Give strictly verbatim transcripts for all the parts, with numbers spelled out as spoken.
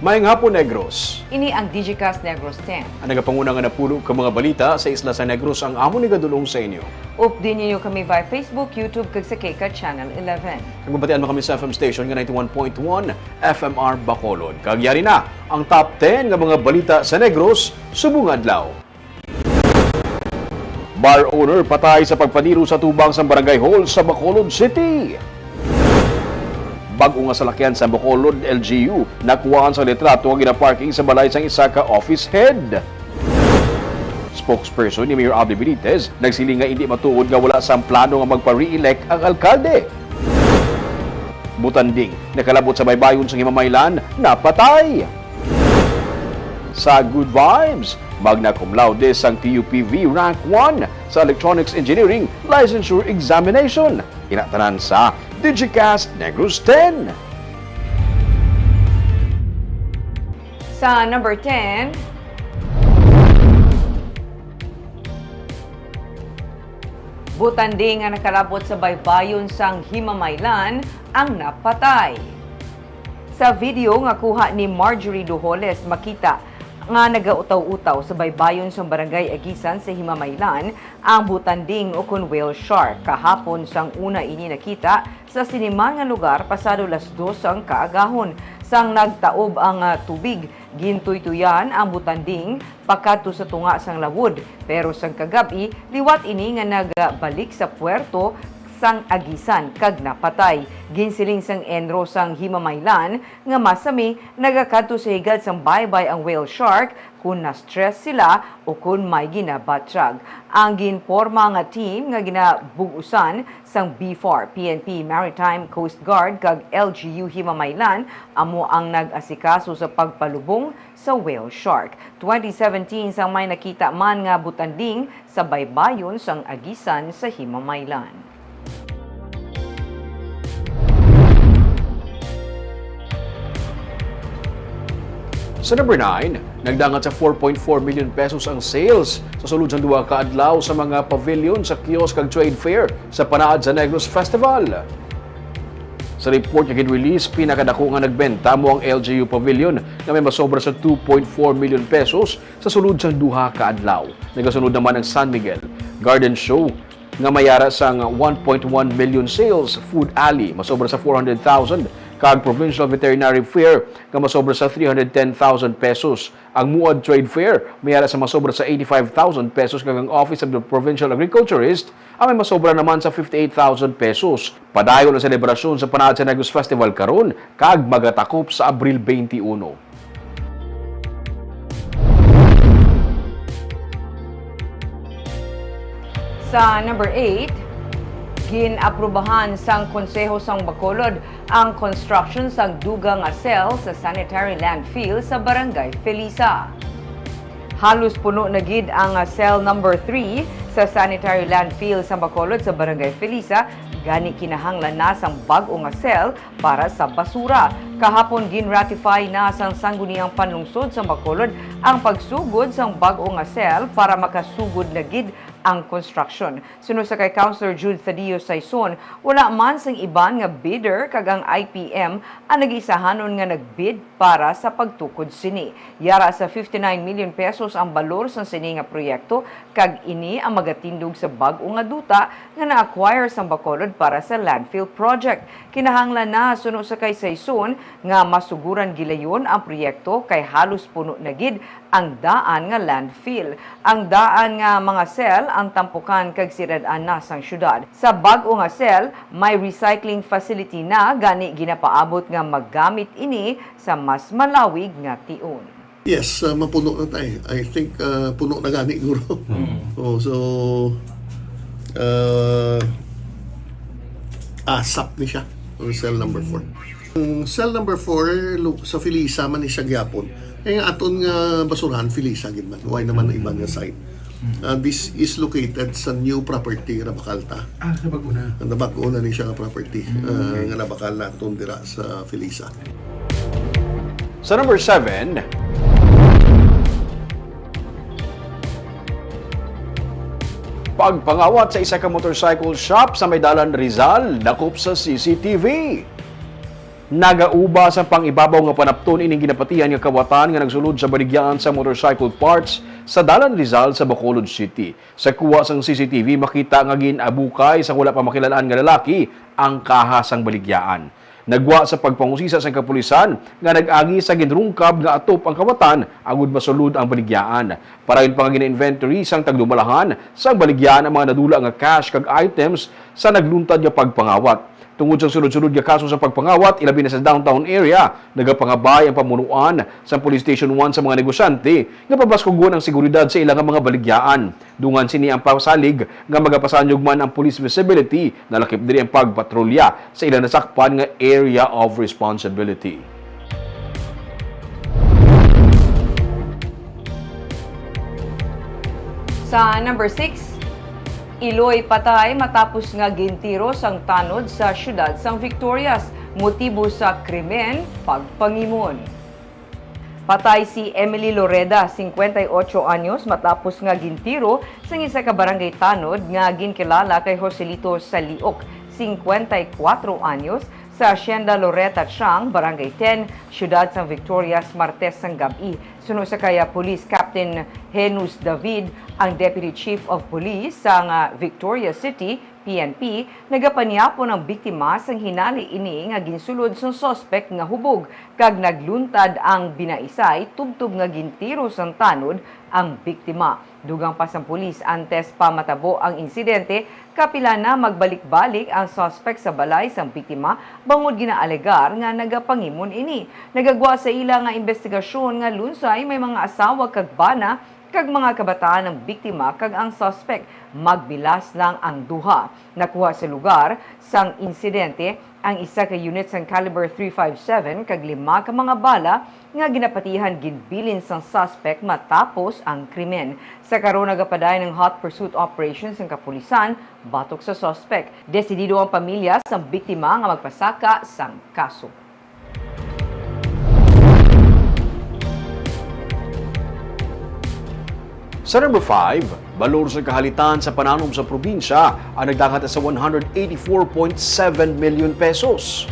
Maayong hapon, Negros. Ini ang Digicast Negros ten. Ang nagapanguna nga napulo ka mga balita sa isla sa Negros ang amon igadulong sa inyo. Updi ninyo kami via Facebook, YouTube, kag sa KCAT Channel eleven. Kag mabatian man kami sa F M station nga ninety-one point one F M R Bacolod. Kag yari na ang top ten nga mga balita sa Negros subong adlaw. Bar owner patay sa pagpaniro sa tubang sa barangay hall sa Bacolod City. Bag-o nga salakyan sa Bacolod L G U nakuhaan sa litrato nga ginaparking sa balay sang isa ka office head. Spokesperson ni Mayor Abby Benitez nagsiling nga indi matuod nga wala sang plano nga magpa-re-elect ang alkalde. Butanding nakalabot sa baybayon sang Himamaylan, napatay. Sa Good Vibes, magna cum laude sang T U P V Rank one sa Electronics Engineering Licensure Examination. Ina tanan sa Digicast Negros ten. Sa number ten, butanding nga nakalabot sa baybayon sang Himamaylan ang napatay. Sa video nga kuha ni Marjorie Dujoles, makita nga nagautaw-utaw sa baybayon sang Barangay Aguisan sa Himamaylan ang butanding ukon whale shark. Kahapon sang una ini nakita sa siniman nga lugar pasado las dos sang kaagahon. Sang nagtaob ang, ah, tubig, gintuytuyan ang butanding pakadto sa tunga sang lawod, pero sang kagab-i, liwat ini nga nagbalik sa puerto sang Aguisan kag napatay. Ginsiling sang ENRO sang Himamaylan nga masami nagakadto sa higad sang baybay ang whale shark kon na-stress sila o kon may ginabatyag. Ang ginporma nga team nga ginabug-usan sang BFAR, P N P, Maritime Coast Guard kag L G U Himamaylan amo ang nag-asikaso sa pagpalubong sa whale shark. Twenty seventeen sang may nakita man nga butanding sa baybayon sang Aguisan sa Himamaylan. Sa number nine, nagdangat sa four point four million pesos ang sales sa sulod sang duha ka adlaw sa mga pavilion sa kiosk kag trade fair sa Panaad sa Negros Festival. Sa report nga gin-release, pinakadako nga nagbenta amo ang L G U Pavilion nga may masobra sa two point four million pesos sa sulod sang duha ka adlaw. Nagasunod naman ang San Miguel Garden Show nga may ara sang one point one million sales, Food Alley masobra sa four hundred thousand, kag Provincial Veterinary Fair nga masobra sa three hundred ten thousand pesos. Ang Muad Trade Fair may ara sa masobra sa eighty-five thousand pesos, kag ang Office of the Provincial Agriculturist ang may masobra naman sa fifty-eight thousand pesos. Padayon ang selebrasyon sa Panaad sa Negros Festival karon kag magatakop sa Abril twenty-one. Sa number eight, gin-aprubahan sang Konseho sang Bacolod ang construction sang dugang nga cell sa sanitary landfill sa Barangay Felisa. Halos puno na gid ang, ah, cell number three sa sanitary landfill sa Bacolod sa Barangay Felisa, gani kinahanglan na sang bag-o nga cell para sa basura. Kahapon, gin-ratify na sang Sangguniang Panlungsod sa Bacolod ang pagsugod sang bag-o nga cell para makasugod na gid ang construction. Suno sa kay Councilor Jude Thaddeus Saison, wala man sang iban nga bidder kag ang I P M ang nag-isahanon nga nagbid para sa pagtukod sini. Yara sa fifty-nine million pesos ang balor sang sini nga proyekto, kag ini ang magatindog sa bag-o nga duta nga na-acquire sang Bacolod para sa landfill project. Kinahanglan na, suno sa kay Saison, nga masuguran gilayon ang proyekto kay halos puno na gid ang daan nga landfill. Ang daan nga mga cell ang tampukan kag sirad-an na sang syudad. Sa bag-o nga cell, may recycling facility na, gani ginapaabot nga magamit ini sa mas malawig nga tion. Yes, uh, mapuno na tayo. I think, uh, puno na gani, guro. Mm. Oh, so, uh, ASAP ni siya, ang cell number four. Ang cell number four, lu-, sa Felisa man ni siya gyapon. Kaya nga aton nga basurahan, Felisa gid man. Why naman na iba nga site? Uh, this is located sa new property, Rabacalta. Ah, sa bag-o na. Ang bag-o na ni siya nga property, uh, nga nabakal naton dira sa Felisa. Sa number seven, pagpangawat sa isa ka motorcycle shop sa may Dalan, Rizal, dakop sa C C T V. Nagauba sa pang-ibabaw nga panapton ining ginapatihan nga kawatan nga nagsulod sa baligyahan sa motorcycle parts sa Dalan Rizal sa Bacolod City. Sa kuha sang C C T V, makita nga gin-abukay sang wala pa makilal-an nga lalaki ang kaha sang baligyaan. Nagwa sa pagpangusisa sang kapulisan nga nag-agi sa ginrungkab nga atop ang kawatan agud masulod ang baligyaan. Parayon pa nga gina-inventory sang tagdumalahan sang baligyaan ang mga nadula nga cash kag items sa nagluntad nga pagpangawat. Tungod sa sunod-sunod nga kaso sa pagpangawat, ilabi na sa downtown area, nagapangabay ang pamunuan sa Police Station one sa mga negosyante nga pabaskugon ang seguridad sa ila nga mga baligyaan. Dungan sini ang pasalig nga magapasanyog man ang police visibility, nalakip diri ang pagpatrolya sa ila nasakpan nga area of responsibility. Sa number six, Iloy patay matapos nga gintiro sang tanod sa siyudad sang Victorias, motibo sa krimen, pagpangimon. Patay si Emily Loreda, singkwenta y ocho anyos, matapos nga gintiro sang isa ka barangay tanod nga ginkilala kay Joselito Saliok, singkwenta y kuwatro anyos, sa Hacienda Loreta Chang, Barangay ten, siyudad sang Victorias, Martes sang gab-i. Suno sa kaya Police Captain Henus David, ang Deputy Chief of Police sang, ah, Victoria City, P N P, nagapanyapon ang biktima sang hinali ini nga ginsulod sang suspek nga hubog kag nagluntad ang binaisay tubtob nga gintiro sang tanod ang biktima. Dugang pa sang pulis, antes pa matabo ang insidente, kapila na magbalik-balik ang suspek sa balay sang biktima bangod ginaalegar nga nagapangimon ini. Nagagwa sa ila nga imbestigasyon nga lunsay may mga asawa kag bana kag mga kabataan ang biktima kag ang suspek. Magbilas lang ang duha. Nakuha sa lugar sang insidente ang isa ka unit sang caliber three five seven kag lima ka mga bala nga ginapatihan ginbilin sang suspek matapos ang krimen. Sa karon, nagapadayon ang hot pursuit operation sang kapulisan batok sa suspek. Desidido ang pamilya sang biktima nga magpasaka sang kaso. Sa number five, balor sa kahalitan sa pananom sa probinsya ang nagdangat sa one hundred eighty-four point seven million pesos.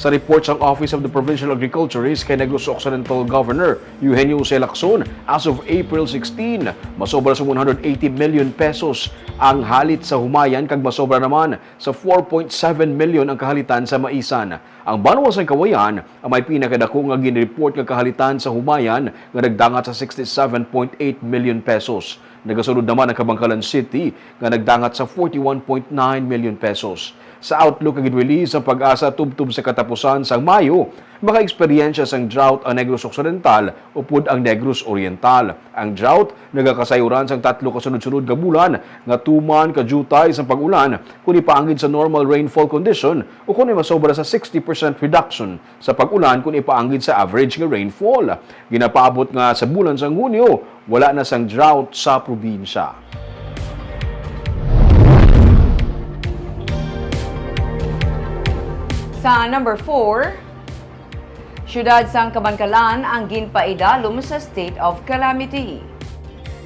Sa report sang Office of the Provincial Agriculturist kay Negros Occidental Governor Eugenio Jose Lacson, as of April sixteen, masobra sa one hundred eighty million pesos ang halit sa humayan kag masobra naman sa four point seven million ang kahalitan sa maisan. Ang banwa sang Cauayan ang may pinakadako nga ginreport nga kahalitan sa humayan nga nagdangat sa sixty-seven point eight million pesos. Nagasunod naman ang Kabankalan City nga nagdangat sa forty-one point nine million pesos. Sa outlook nga ginrelease sang PAGASA tubtob sa katapusan sang Mayo, makaeksperyensya sang drought ang Negros Occidental upod ang Negros Oriental. Ang drought nagakasayuran sang tatlo ka sunod-sunod nga bulan nga tuman ka diutay sang pag-ulan kon ipaanggid sa normal rainfall condition o kon may masobra sa sixty percent reduction sa pag-ulan kon ipaanggid sa average nga rainfall. Ginapaabot nga sa bulan sang Hunyo, wala na sang drought sa probinsya. Sa number four, Siyudad sang Kabankalan ang ginpaidalom sa state of calamity.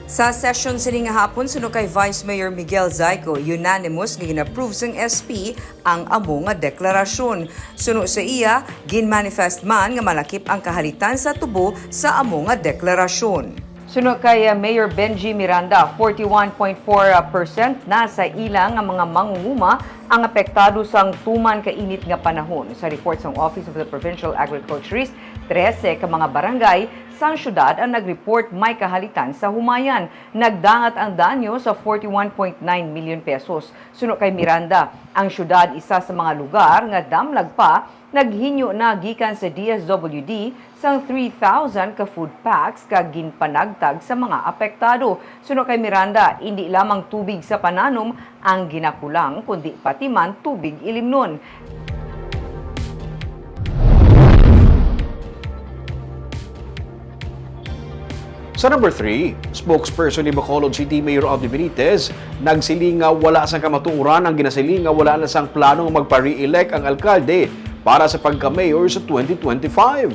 Sa session sini nga hapon, suno kay Vice Mayor Miguel Zayco, unanimous nga gin-approve sang S P ang amo nga deklarasyon. Suno sa iya, gin-manifest man nga malakip ang kahalitan sa tubo sa amo nga deklarasyon. Suno kay, uh, Mayor Benji Miranda, forty-one point four percent na sa ila nga mga mangunguma ang apektado sang tuman ka init nga panahon. Sa report sang Office of the Provincial Agriculturist, trese ka mga barangay sang siyudad ang nag-report may kahalitan sa humayan. Nagdangat ang danyo sa forty-one point nine million pesos. Suno kay Miranda, ang siyudad isa sa mga lugar nga damlag pa naghinyo na gikan sa D S W D sang three thousand ka food packs kag ginpanagtag sa mga apektado. Suno kay Miranda, indi lamang tubig sa pananom ang ginakulang, kundi pati man tubig ilimnon. Sa number three, spokesperson ni Bacolod City Mayor Abdi Benitez nagsiling nga wala sang kamatuoran ang ginasiling nga wala na sang plano nga magpa-re-elect ang alkalde para sa pagka-mayor sa twenty twenty-five.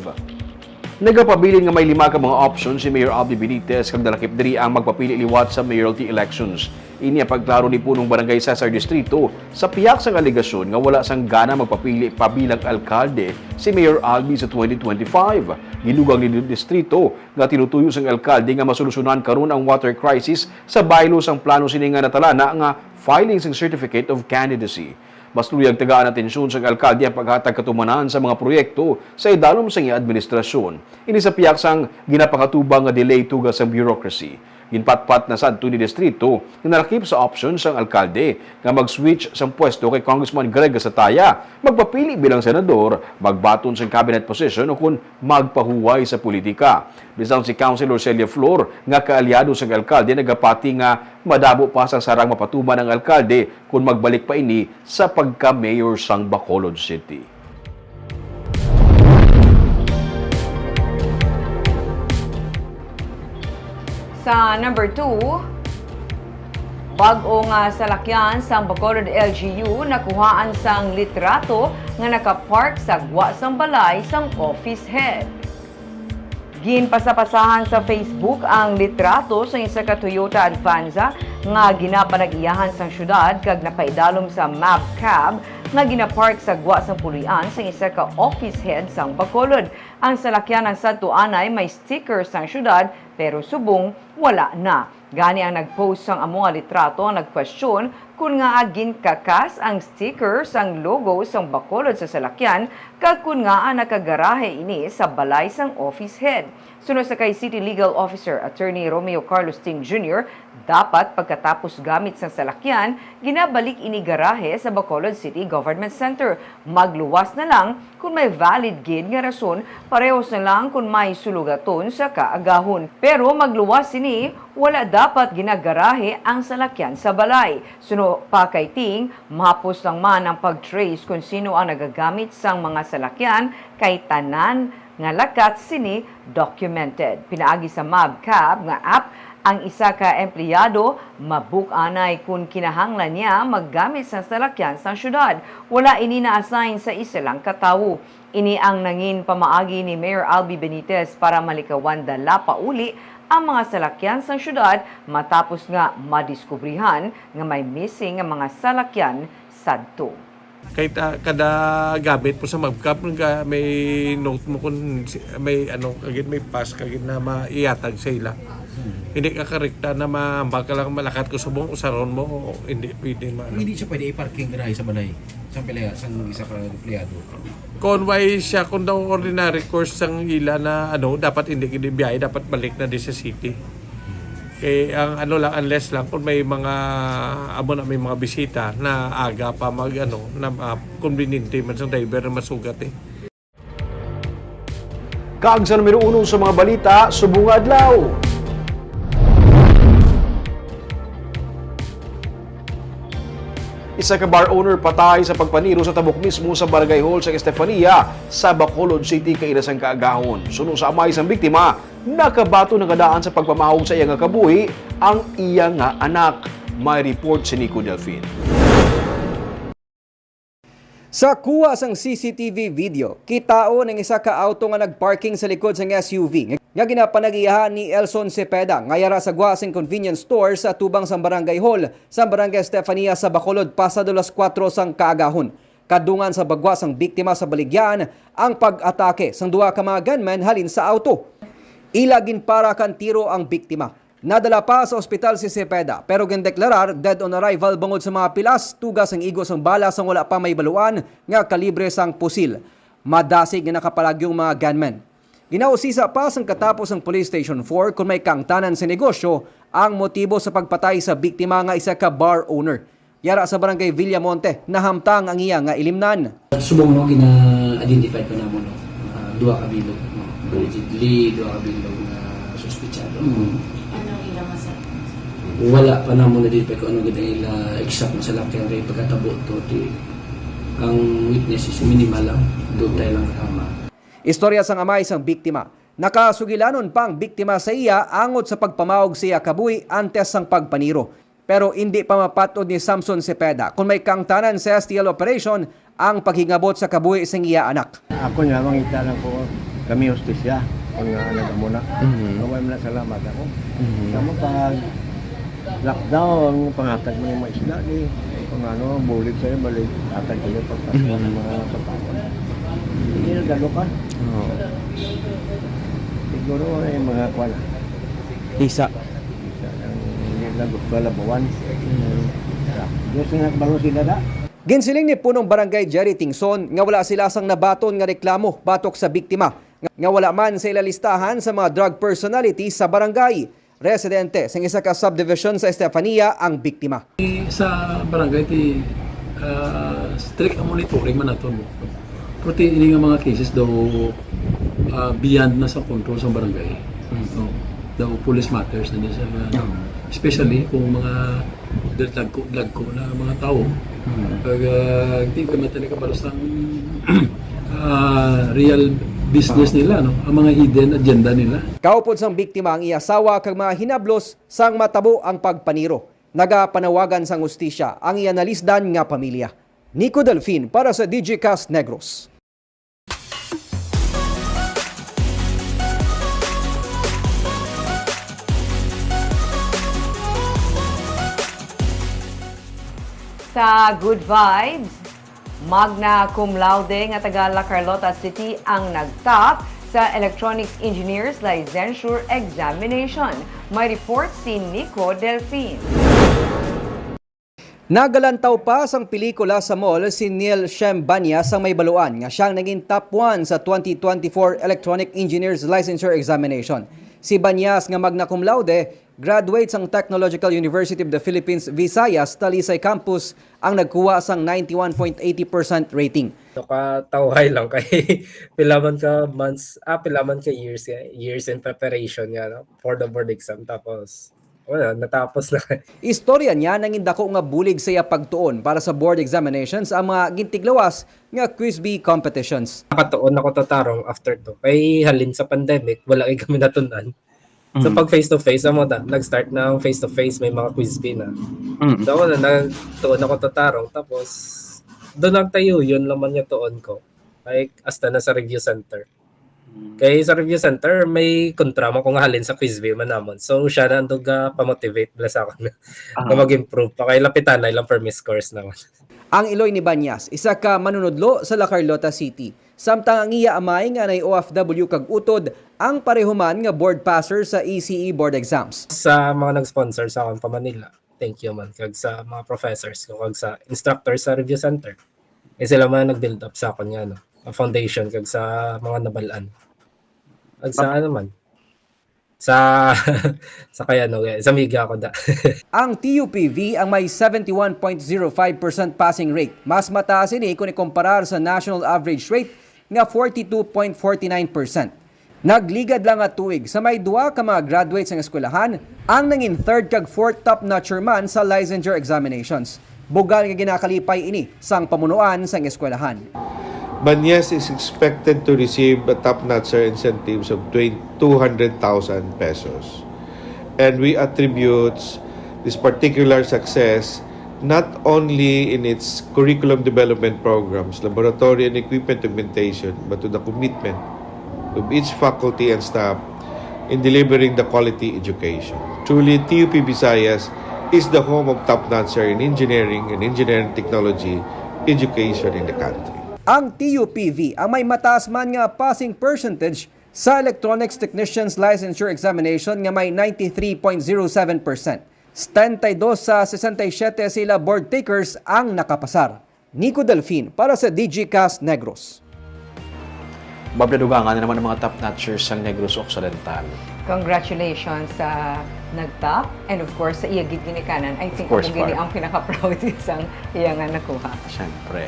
Nagapabilin nga may lima ka mga options si Mayor Abdi Benitez kag nalakip diri ang magpapili liwat sa mayoralty elections. Ini ang pagklaro ni Punong Barangay Cesar Distrito sa pihak sang alegasyon nga wala sang gana magpapili pa bilang alkalde si Mayor Albee sa twenty twenty-five. Gidugang ni Distrito nga tinutuyo sang alkalde nga masolusyonan karon ang water crisis sa baylo sang plano sini nga natalana nga filing sang certificate of candidacy. Mas luyag tagaan ang atensyon sang alkalde ang paghatag katumanan sa mga proyekto sa idalom sang iya administrasyon. Ini sa pihak sang ginapakatubang nga delay tungod sang bureaucracy. Ginpatpat na sadto ni Distrito nga nalakip sa option sang alkalde nga mag-switch sang pwesto kay Congressman Greg Gasataya, magpapili bilang senador, magbaton sang cabinet position o kon magpahuway sa politika. Bisan si Councilor Celia Flor nga kaalyado sang alkalde nagapati nga madamo pa sang sarang mapatuman ang alkalde kon magbalik pa ini sa pagka-mayor sang Bacolod City. Sa number two, bag-o nga salakyan sang Bacolod L G U nakuhaan sang litrato nga nakapark sa gwa sang balay sang office head. Ginpasapasahan sa Facebook ang litrato sang isa ka Toyota Avanza nga ginapanag-iyahan sang syudad kag napaidalom sa Mab Cab nga ginapark sa gwa sang puloy-an sang isa ka office head sang Bacolod. Ang salakyan ang sadto anay may sticker sang syudad, pero subong wala na. Gani ang nag-post sang amo nga litrato ang nagkwestiyon kon ngaa ginkakas ang sticker sang logo sang Bacolod sa salakyan kag kon ngaa nakagarahe ini sa balay sang office head. Suno sa kay City Legal Officer Attorney Romeo Carlos Ting Junior, dapat pagkatapos gamit sang salakyan, ginabalik ini garahe sa Bacolod City Government Center. Magluwas na lang kon may valid gid nga rason, parehos na lang kon may sulugaton sa kaagahon. Pero magluwas sini, wala dapat ginagarahe ang salakyan sa balay. Suno pa kay Ting, mahapos lang man ang pag-trace kon sino ang nagagamit sang mga salakyan kay tanan nga lakat sini documented. Pinaagi sa Mab Cab nga app, ang isa ka empleyado mabuk-anay kon kinahanglan niya maggamit sang salakyan sang syudad. Wala ini na-assign sa isa lang ka tawo. Ini ang nangin pamaagi ni Mayor Albee Benitez para malikawan dala pauli ang mga salakyan sang syudad matapos nga madiskubrihan nga may missing nga mga salakyan sadto. Kay ta, kada gamit mo sa Mab Cab, nga may note mo kung si- may ano, kagid may pass, kagid na maiyatag sa ila. Hindi ka karekta na mambag ka lang malakat ko subong usaron mo, hindi pwede ma. Hindi siya pwede i-parking dira sa balay. Sa emplea, sang isa ka empleyado. Kung why siya, kung daw ordinary course sang ila na ano, dapat hindi gid biyahe, dapat balik na di sa city. Kay ang ano lang, unless lang kung may mga amo na may mga bisita na aga pa mag ano, na uh, conveniente man sang driver na masugat eh. Kag sa numero uno sa mga balita subong nga adlaw. Isa ka bar owner patay sa pagpaniro sa tabok mismo sa Barangay Hall sa Estefania sa Bacolod City kaina sang kaagahon. Suno sa amay sang biktima, nakabaton na nga daan sa pagpamahog sa iya nga kabuhi ang iya nga anak. May report si Nico Delfin. Sa kuha sang C C T V video, kitaon ang isa ka auto nga nagparking sa likod sang S U V nga ginapanag-iyahan ni Elson Cepeda nga yara sa gwa sing convenience store sa tubang sang Barangay Hall sa Barangay Estefania sa Bacolod pasado las kuwatro sang kaagahon. Kadungan sa pagwa sang biktima sa baligyan ang pag-atake sang duha ka mga gunmen halin sa auto. Ila ginpara kan tiro ang biktima. Nadala pa sa ospital si Cepeda, pero gindeklarar dead on arrival bangod sa mga pilas tuga sang igo sang bala sang wala pa mahibaluan nga kalibre sang pusil. Madasig nga nakapalagyong mga gunmen. Ginausisa pa sang katapos sang Police Station four kon may kaangtanan sa negosyo ang motibo sa pagpatay sa biktima nga isa ka bar owner. Yara sa Barangay Villamonte, nahamtang ang iya nga ilimnan. Subong no, gina-identify pa namo no, ah, duha ka bilog, no, allegedly duha ka bilog nga suspetsado. Ano ang ilang masak? Wala pa namo na-identify kung ano gid ang ila exact nga salakyan kay pagkatabo to ti ang witness is minimal lang, dutay lang katama. Istorya sang amay sang biktima. Nakasugilanon pa ang biktima sa iya angot sa pagpamaog sa iya kabuhi antes sang pagpaniro. Pero indi pa mapat-od ni Samson Cepeda kon may kaangtanan sa S T L operation ang paghingabot sa kabuhi sang iya anak. Ako niya, mangita lang ko kami hustisya kung nga nagamo na. Mhm. Kaway man na salamat ako. Mhm. Sa mo pag Lockdown, panghatag mo yung mga isda, di. Kung ano, bulig sa'yo, balik, hatag sa'yo, pagpasok ng mga sapatos. Hindi na dalo ka. Oo. Siguro, eh, mga kwan. Isa. Isa lang, hindi na gusto labawan. Mm. Diyos na nagbalo sila na. Ginsiling ni Punong Barangay Jerry Tingson nga wala sila sang nabaton nga reklamo batok sa biktima nga, nga wala man sa ila listahan sa mga drug personality sa barangay. Residente sang isa ka subdivision sa Estefania ang biktima. Sa barangay, ti, ah, strict ang monitoring man nato, no? Pero ti, ini nga mga cases daw, ah, beyond na sa control sa barangay. Mm. No? Daw police matters na din sa, ah, Mm. especially kung mga dagko-dagko na mga tao. Mm. Pag, ah, di ka man talaga kabalo sang, ah, real business nila, no? Ang mga hidden agenda nila. Kaupod sang biktima ang iya asawa kag mga hinablos sang matabo ang pagpaniro. Nagapanawagan sang hustisya ang iya nalisdan nga pamilya. Nico Delfin para sa Digicast Negros. Sa Good Vibes, magna cum laude nga taga La Carlota City ang nagtap sa Electronics Engineers Licensure Examination. May report si Nico Delfin. Nagalantaw pa sang pelikula sa mall si Neil Shem Banyas sang may baluan nga siyang naging top one sa twenty twenty-four Electronic Engineers Licensure Examination. Si Banyas nga magna cum laude, graduate sang Technological University of the Philippines Visayas Talisay Campus, ang nagkuha sang ninety-one point eighty percent rating. Nakatawhay lang kay pila man ka months, ah, pila man ka years, eh, years in preparation nga, no, for the board exam. Tapos, wala, natapos na. Istorya niya, nangin dako nga bulig sa iya pagtuon para sa board examinations ang mga gintiglawas nga quiz bee competitions. Nakatuon ako tatarong after to. Kay halin sa pandemic, wala kay kami natun-an. So, Mm. pag face to face, amo ta, nag-start na ang face to face, may mga quiz bee na. Mm. So, ako na, nagtuon ako tatarong, tapos doon nagtayo, yun naman nga tuon ko. Like, hasta na sa review center. Mm. Kay sa review center, may kontra man ko nga halin sa quiz bee man namon. So, siya na ang duga pa-motivate bala sa akon Ah. na mag-improve pa. Kay lapitan na ilang permi scores naman. Ang iloy ni Banyas, isa ka manunudlo sa La Carlota City. Samtang ang iya amay nga nay O F W kag utod, ang pareho man nga board passer sa E C E board exams. Sa mga nag-sponsor sa akon pa Manila, thank you man. Kag sa mga professors ko, kag sa instructor sa review center. Eh, sila man nag-build up sa akon nga, ano, foundation, kag sa mga nabalaan. Kag sa, ano man, sa, sa kay ano, eh, sa miga ko da. Ang T U P V ang may seventy-one point zero five percent passing rate. Mas mataas ini kung ikumparar sa national average rate nga forty-two point forty-nine percent. Nagligad lang nga tuig sa may duha ka mga graduate sang eskwelahan ang nangin third kag fourth top notcher man sa licensure examinations. Bugal nga ginakalipay ini sang pamunuan sang eskwelahan. Banyas is expected to receive a top notcher incentives of twenty, two hundred thousand pesos. And we attribute this particular success not only in its curriculum development programs, laboratory, and equipment augmentation, but to the commitment of each faculty and staff in delivering the quality education. Truly, T U P Visayas is the home of top notcher in engineering and engineering technology education in the country. Ang T U P V ang may mataas man nga passing percentage sa Electronics Technicians Licensure Examination nga may ninety-three point zero seven percent. Setenta y dos sa sesenta y siyete sila board takers ang nakapasar. Nico Delfin para sa Digicast Negros. Bob, nadugangan na naman ang mga top notchers sang Negros Occidental. Congratulations sa nag-top and of course sa iya gid ginikanan. I think Of course, ako gini Par. ang pinaka-proud sang iya nga nakuha. Siyempre.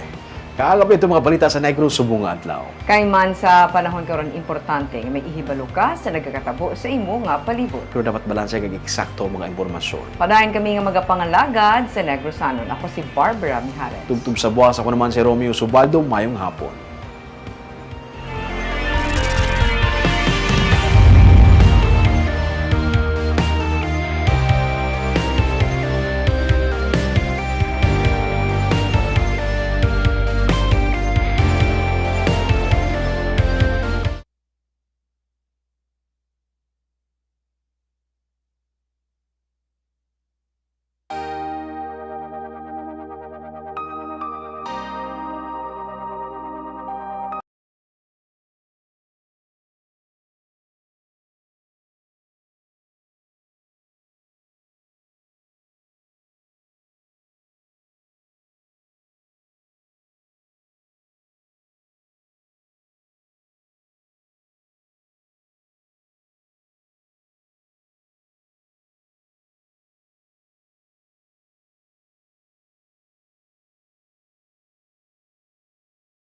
Kaagap ito mga balita sa Negros subong nga adlaw. Kay man sa panahon karon, importante nga may ihibalo ka sa nagakatabo sa imo nga palibot. Pero dapat balanse kag eksakto ang mga impormasyon. Padayon kami nga magapangalagad sa Negrosanon. Ako si Barbara Mijares. Tubtob sa buwas, ako naman si Romeo Subaldo. Mayong hapon.